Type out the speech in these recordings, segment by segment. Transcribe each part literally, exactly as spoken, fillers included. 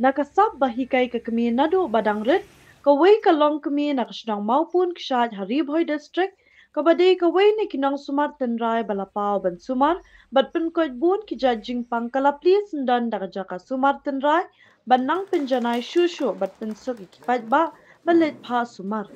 Na ka sap ba hikai ka kmie naduh ba dang rit, kawei ka longkmie na ka shnong Mawpun Kshaid ha Ri Bhoi District, kaba dei kawei na ki nongsumar tynrai ba la paw ban sumar bad pynkoit bun ki jait jingpang, ka la plie syndon da ka jaka sumar tynrai ban nang pynjanai shuh shuh bad pynsuk ïa ki paidbah ba leit phah sumar.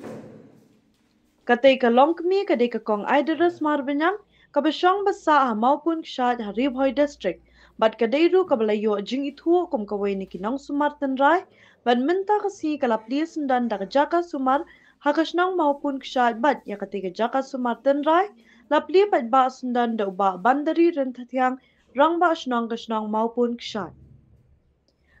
Katei ka longkmie ka dei ka Kong Aidaris Marbaniang, kaba shong ba sah ha Mawpun Kshaid ha Ri Bhoi District, bad ka dei ruh kaba la ïoh jingithuh kum kawei na ki nongsumar tynrai, bad mynta ka sngi ka la plie syndon da ka jaka sumar ha ka shnong Mawpun Kshaid, bad ïa katei ka jaka sumar tynrai la plie paidbah syndon da u Bah Bandari Ryntathiang, Rangbah Shnong ka shnong Mawpun Kshaid.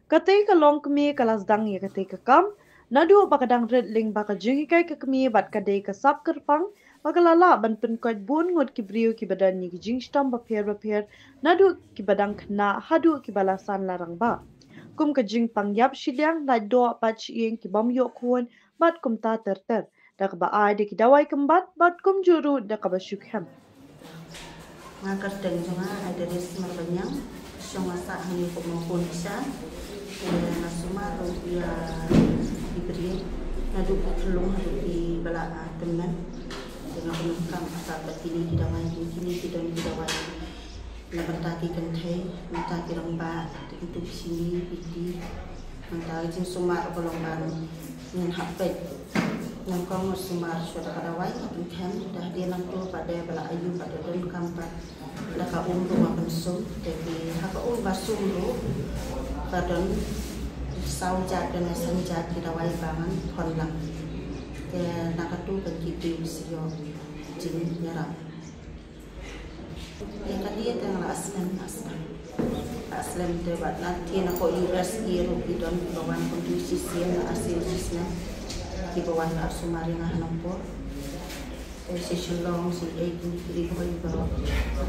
Katei ka longkmie ka la sdang ïa katei ka kam naduh ba ka dang rit lyngba ka jinghikai ka kmie, bad ka dei ka sap kyrpang ba ka la lah ban pynkoit bun ngut ki briew kiba don ïa ki jingshitom bapher bapher, naduh kiba dang khynnah haduh kiba la san la rangbah, kum ka jingpang ïap shiliang, lait doh, pait shyieng, ki bym ïoh khun, bad kumta ter ter, da kaba ai da ki dawai kymbat bad kumjuh ruh da kaba shu khem. Nga kyrteng jong nga Aidaris Marbaniang, shong nga sah hangne ha Mawpun Kshaid. Te nga sumar ruh ïa ki briew naduh ki khyllung haduh kiba la, ah, tymmen. Te nga pyndonkam asap bad kine ki dawai, kine ki don ki dawai na bynta ki kynthei, na bynta ki rangbah, te kito ki shini, ki kti. Nangta ka jingsumar ka long ba ngin hap peit nyngkong, ngan sumar shuwa da ka dawai, nga pynkhem. Da hadien nangto pat de ba la ayu pat, da donkam pat da ka um ruh nga pynsum. Te ki, ha ka um ba sum ruh ka don saw jait, don saw jait ki dawai ba ngan khon lang. Te na katu kan ki briew ki sa ïoh jingïarap. Ïa kane te nga la slem, la slem. La slem te bad na te na ka U S A ruh ki don kiba wan kum tu shisien, la ashiw shisnem kiba wan ban sumar ïa nga ha Nongpoh. Te sha Shillong, sha ei, kine ki Ri Bhoi baroh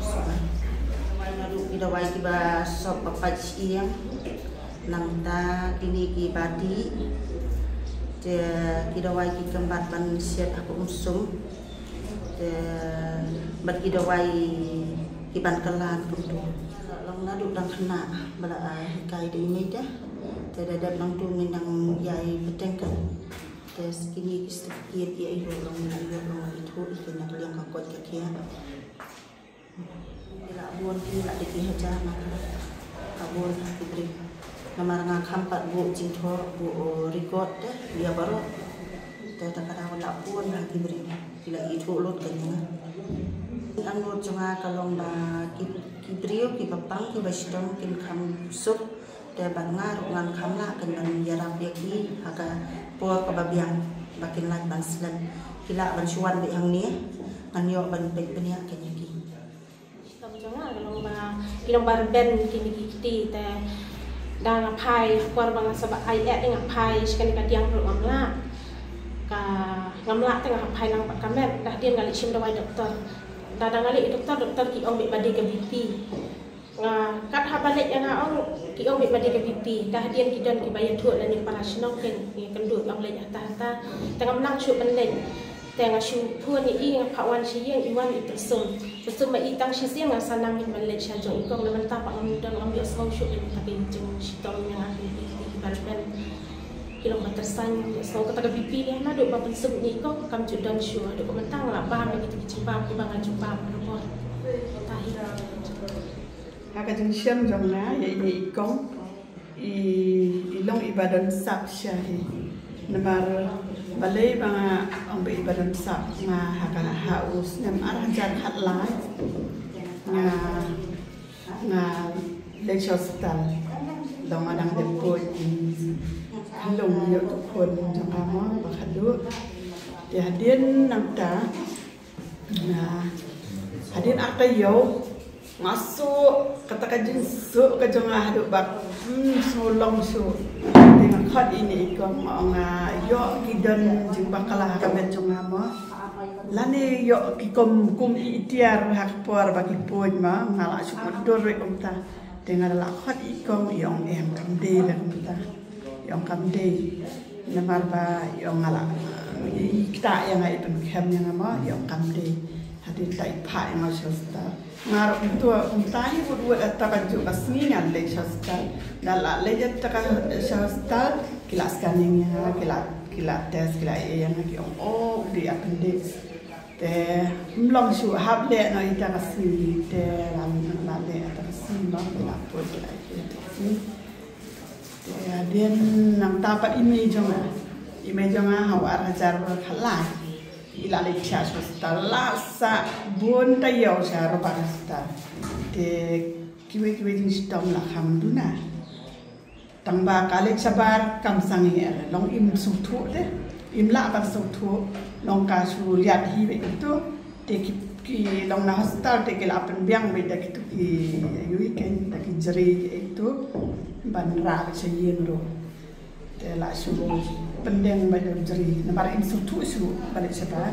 sumar. Naduh ki dawai kiba sop ba pait shyieng, nangta kine kiba dih, te ki dawai ki kymbat ban shet ha ka um sum. Te bad ki dawai ki ban kylla kumtu. Long naduh dang khynnah ba la, ah, hikai da i mei de. Te da dep nangtu ngin dang ïai bteng kan. Te sa kine ki certificate ïa i ruh long, ïa i ruh long ithuh ïa ki na ka liang ka koit ka khiah. Ki lah bun, ki lah da ki hajar na ka, ka bun ha ki briew. Namar nga kham pat buh jingthoh, buh, oh, record te ïa baroh. Te da ka daw lah bun ha ki briew ki la ithuh lut ka jong nga. Ka nud jong nga ka long ba ki, ki briew kiba pang, kiba shitom, kin kham suk. Te bad nga ruh ngan kham lah kan ban ïarap ïa ki ha ka por kaba biang ba kin lah ban slem. Ki lah ban shu wan beit hangne, ngan ïoh ban peit bniah kan ïa ki. Shitom jong nga ka long ba ki long ba rben kine ki kti, te da nga phai ha por ba nga sa ba ai eh, nga phai sha kane ka diang ruh ngam lah. Ka ngam lah te nga phai lang bad ka met, da hadien nga leit shim dawai doktor. Da, da nga leit doktor, doktor ki ong beit ba dei ka B P. Nga kat haba leit ïa nga ong, ki ong beit ba dei ka B P. Da hadien ki don kiba ïathuh lane para shnong, kin ïakynduh ong leit hata hata. Te ngam nang shuh ban leit. Te nga shu phone ïa i, nga phah wan sha ïing, i wan i pynsum. Pynsum ma i tang shisien, nga sa nang ban leit sha jong i kong, na bynta ba ngam don, ngam ïohsngew shuh ïa kata ka jingshitom ïa nga, ki, ki, ki, kiba rben. Ki long ba tyrsan, ngam ïohsngew kata ka B P ne, naduh ba pynsum ïa i kong kam ju don shuh, haduh mynta nga la bam ïa kita ki jingbam kiba nga ju bam. Tahi. Ha ka jingshem jong nga ïa ine i kong, i, i long iba don sap sha hi. Namar balei ba nga ong ba iba don sap, nga ha ka, ha u snem ar hajar khatlai nga, nga leit sha hospital. Long nga dang dep poi, long ïoh tu khun jong nga mo ba khadduh. Te hadien nangta, nga, hadien ar taïew, nga suh, kata ka jingsuk ka jong nga haduh ba, hmm, sngewlong shuh. Te nga khot ine i kong, nga ong nga ïoh ki don jingbakla ha ka met jong nga mo. Lane ïoh ki kum, kum i tiar ha ka por ba ki poi mo, nga la shu mutdur ruh kumta. Te nga la khot i kong, i ong em, kam dei la kumta. I ong kam dei. Namar ba i ong nga la, i ktah ïa nga, i pynkhem ïa nga mo, i ong kam dei. Hadien ta i phah ïa nga sha hospital. Nga ruh kumta, kumta hi wut wut ata ka juh ka sngi ngan leit sha hospital. Da la leit ata ka sha hospital, ki la scanning ïa nga, ki la, ki la test, ki la ïa ïa nga, ki ong, "Oh, u dei appendix." Te ym long shuh, hap leh noh ita ka sngi, te la, la leh ita ka sngi, ba ki la put, ki la ïa ita ka sngi. Te hadien nangta pat i mei jong nga. I mei jong nga ha u ar hajar khatlai. I la leit thiah sha hospital, la sah bun taïew sha Robert Hospital. Te kiwei kiwei jingshitom la kham duna. Tang ba ka leit shabar kam sangeh, long im sngewthuh te. Im lah ban sngewthuh, long ka shu liat hi beit tu. Te ki, ki long na hospital te ki la pynbiang beit da kitu ki, ïa ui ken, da ki jri ïa itu ban rah sha ïing ruh. Te la shu pyndeng beit da jri, namar im sngewthuh shuh ba leit shabar.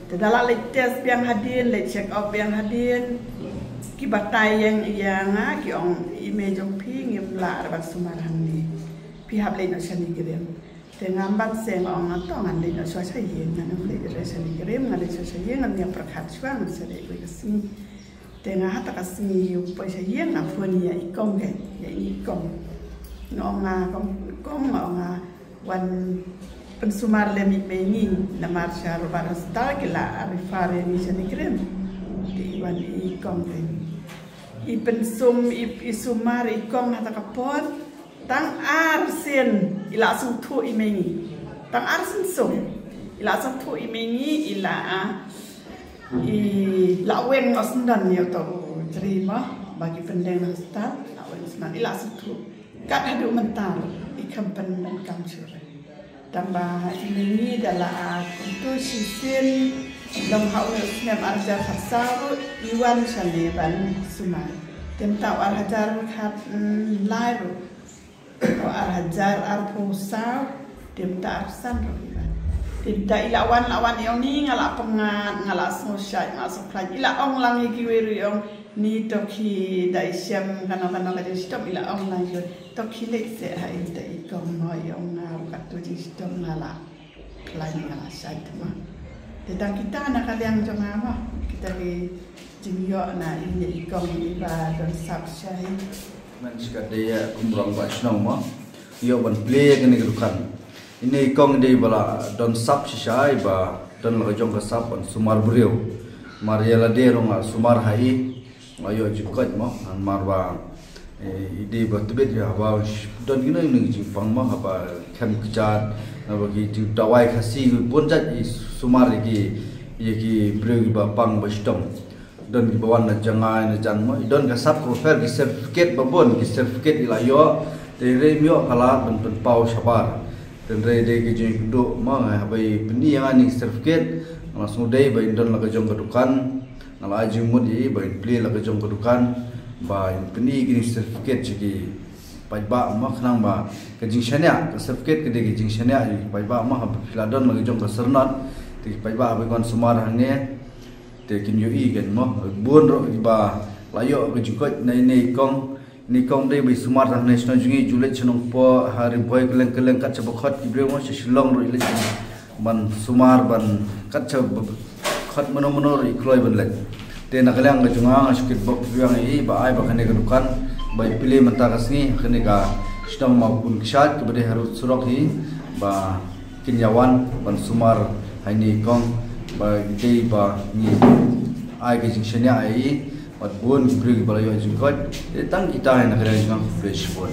Te da la leit test biang hadien, leit check up biang hadien, ki batai ïa nga, ki ong, "I mei jong phi ngim lah ban sumar hangne. Phi hap leit noh sha NEIGRIHMS." Te ngam ban seng, ong nga, "To ngan leit noh shuwa sha ïing, ngan ym leit re sha NEIGRIHMS, ngan leit shuwa sha ïing, ngan ïa pyrkhat shuwa, ngan sa leit kawei ka sngi." Te nga ha ta ka sngi u poi sha ïing, nga phone ïa i kong, ïa i kong. Nga ong nga, "Kong, kong," nga ong nga, "wan pynsumar lem ïa i mei ngi, namar sha Robert Hospital ki la refer ïa ngi sha NEIGRIHMS." Te i wan i kong, i pynsum, i, i sumar i kong ha ta ka por. Tang ar sien i la sngewthuh i mei ngi. Tang ar sien sum i la sngewthuh i mei ngi, i la, i la weng noh syndon ïa uto u jri mo ba ki pyndeng na hospital, la weng syndon, i la sngewthuh. Kat haduh mynta i khlem pyndonkam shuh. Tang ba i mei ngi da la kumtu shisien, long ha u snem ar hajar khatsaw ruh i wan shane ban sumar. Te mynta u ar hajar khatlai ruh, u ar hajar arphew saw, te mynta arphew san ruh i wan. Te mynta i la wan, la wan, i ong, "Ni nga la pyngngad, nga la sngewshait, nga la sngewkhlaiñ." I la ong lang ïa kiwei ruh, i ong, "Ni to ki da i shem kano kano ka jingshitom," i la ong lang ïa kiwei. "To ki leit seh ha ita i kong mo," i ong, "nga ruh katto jingshitom nga la khlaiñ, nga la shait mo." Te tang kita na ka liang jong nga mo, kita ki jingïoh na ine i kong iba don sap shisha hi. Mynta ka dei ïa kumba ngi ba shnong mo, ïoh ban plie kane ka dukan. Ine i kong i dei ba la don sap shisha, iba don la ka jong ka sap ban sumar briew. Mar ïa lade ruh nga sumar ha i, nga ïoh jingkoit mo, namar ba, eh, i dei ba tbit ïa haba sh-, don kino kino ki jingpang mo, haba kem kjat, haba ki jingdawai Khasi, bun jait i sumar ïa ki, ïa ki briew kiba pang ba shitom. Don kiba wan na jngai na jan mo, i don ka sap ka pher ki certificate ba bun, ki certificate i la ïoh, te i rei im ïoh ka lad ban pynpaw shabar. Te hynrei dei ka jingkynduh mo, nga haba i pyni ïa nga ine i certificate, nga la sngewdei ba in don la ka jong ka dukan, nga la ai jingmut ïa i ba in plie la ka jong ka dukan, ba in pyni kine ki certificate sha ki paidbah mo, khnang ba ka jingshaniah, ka certificate ka dei ka jingshaniah ïa ki paidbah mo, haba phi la don la ka jong ka syrnod, te ki paidbah haba ki wan sumar hangne, te kin ïohi kein mo, bun ruh kiba la ïoh ka jingkoit na ine i kong, ine i kong dei ba i sumar hangne shnong jong ngi, ju leit sha Nongpoh, ha Ri Bhoi kylleng kylleng kat shaba khot ki briew mo, sha Shillong ruh i leit ban sumar ban kat shaba khot mano mano ruh i kloi ban leit. Te na ka liang ka jong nga nga shu kitbok biang ïa i ba ai ba kane ka dukan ba i plie mynta ka sngi, kane ka shnong Mawpun Kshaid kaba dei harud surok hi ba kin ïa wan ban sumar ha ine i kong ba i dei ba ngi ai ka jingshaniah ïa i, bad bun ki briew kiba la ïoh jingkoit, te tang kita hi na ka liang jong nga, khublei shibun.